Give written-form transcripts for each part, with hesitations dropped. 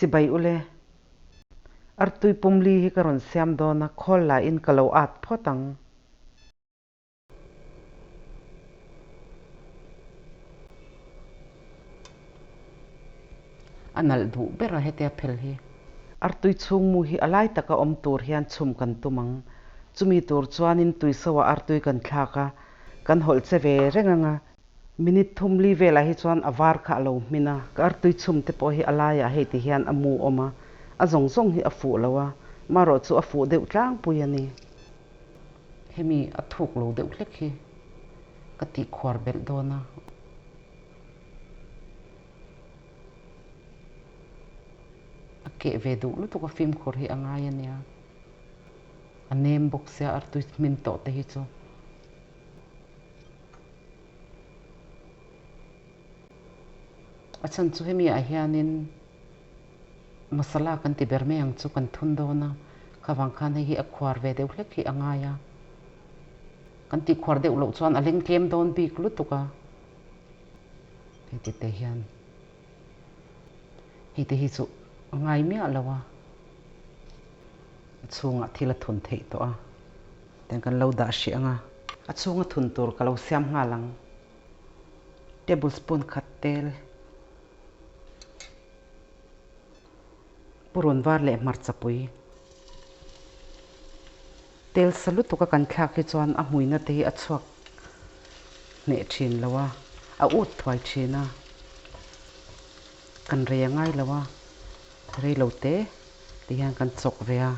Chibai ule. Artui pumli hi ka rawn siam dawn a, khawl la in ka lo at phawt ang. A nalh duh ber a hetia phel hi. Artui chhung mu hi a lai taka awm tur hian chhum kan tum ang. Chumi tur chuanin tuiso ah artui kan thlak a, kan hawlh che ve reng ang a. Minute thum li velah hi chuan a var kha a lo hmin a, ka artui chhum te pawh hi a laiah hei ti hian a mu awm a, a zawng zawng hi a fuh lo a, marawh chu a fuh deuh tlangpui a ni. Hemi a thuk lo deuh hlek hi ka tih khuar belh dawn a. A keh ve duh lutuk a fimkhur hi a ngai a nia. A nem bawk sia artui hmin tawh te hi chu. A chhan chu hemi ah hianin masala kan ti ber mai ang chu kan thun dawn a, khavang khan hei hi a khuar ve deuh hlek hi a ngai a, kan tih khuar deuh loh chuan a leng tlem dawn bik lutuk a, hei ti te hian hei te hi chu a ngai miah lo a, a chhungah thil a thun theih tawh a. Tiang kan lo dah hrih ang a. A chhunga thun tur ka lo siam nghal ang. Tablespoon khat tel. Purun var leh hmarcha pui. Tel sa lutuk a kan thlak hi chuan a hmuina te hi a chhuak hneh thin lo a, a ut thuai thin a. Kan rei a ngai lo a, rei lo te ti hian kan chawk ve a.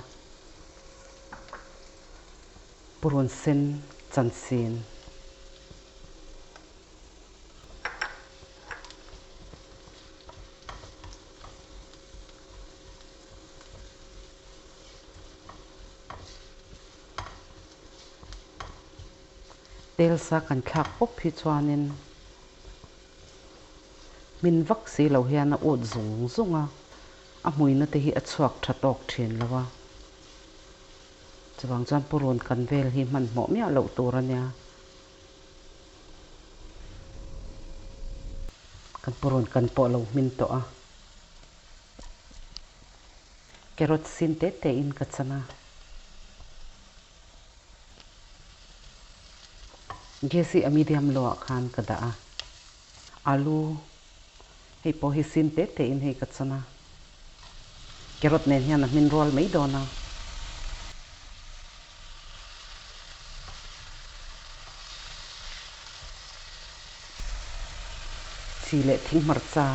Purun sen chansin. Tel sa kan thlak pawp hi chuanin hmin vak si lo hian a ut zung zung a, a hmuina te hi a chhuak tha tawk thin lo a. Chuvang chuan purun kan vel hi hmanhmawh miah loh tur a nia. Kan purun kan pawh lo hmin tawh a. Carrot sin te te in ka chan a. Gas hi a medium low ah khan ka dah a. Alu hei pawh hi sin te te in hei ka chan a. Carrot nen hian a hmin rual mai dawn a. Chi leh thing hmarcha.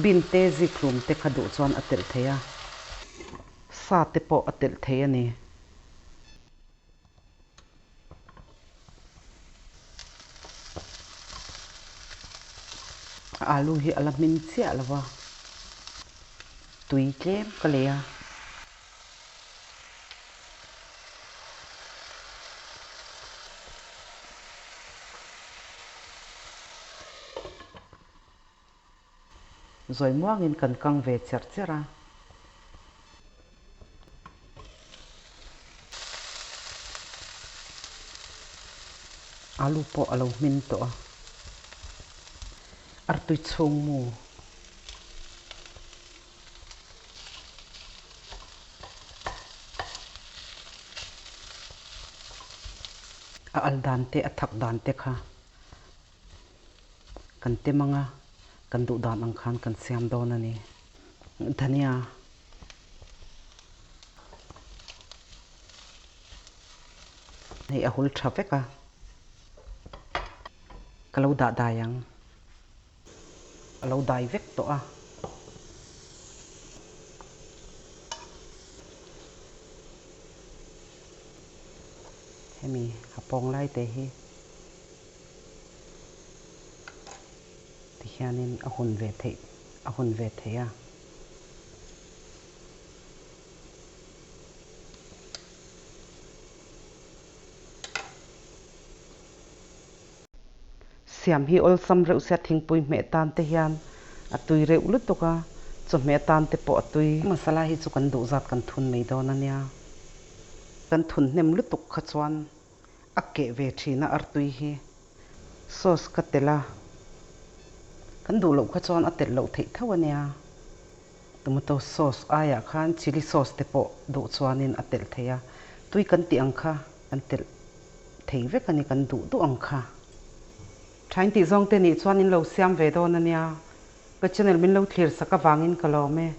Bin te zikhlum te kha duh chuan a telh thei a, sa te pawh a telh thei a ni. Alu hi a la hmin chiah lo va, tui tlem ka lei a. Zawi muangin kan kang ve cherh cherh a. Alu pawh a lo hmin tawh a. Artui chhung mu. A al dan te a thak dan te kha kan tem ang a, kan duh dan ang khan kan siam dawn a ni. Dhania hei a hul tha vek a, ka lo dah dai ang. A lo dai vek tawh a. Hemi a pawng lai te hi tihianin a hun ve theih a hun ve thei a. Siam hi awlsam reuh sia thingpui hmeh tan te hian a tui reuh lutuk a, chawhmeh atan te pawh a tui. Masala hi chu kan duh zat kan thun mai dawn a nia. Kan thun hnem lutuk kha chuan A keh ve thin a artui hi. Sauce ka telh a, kan duh loh kha chuan a telh loh theih tho a nia. Tomato sauce aiah khan chilli sauce te pawh duh chuanin a telh theih a, tui kan tih ang kha kan telh thei vek a ni kan duh duh ang kha. Tha in tih zawng te nih chuan in lo siam ve dawn a nia. Ka channel min lo thlir sak avangin ka lawm e.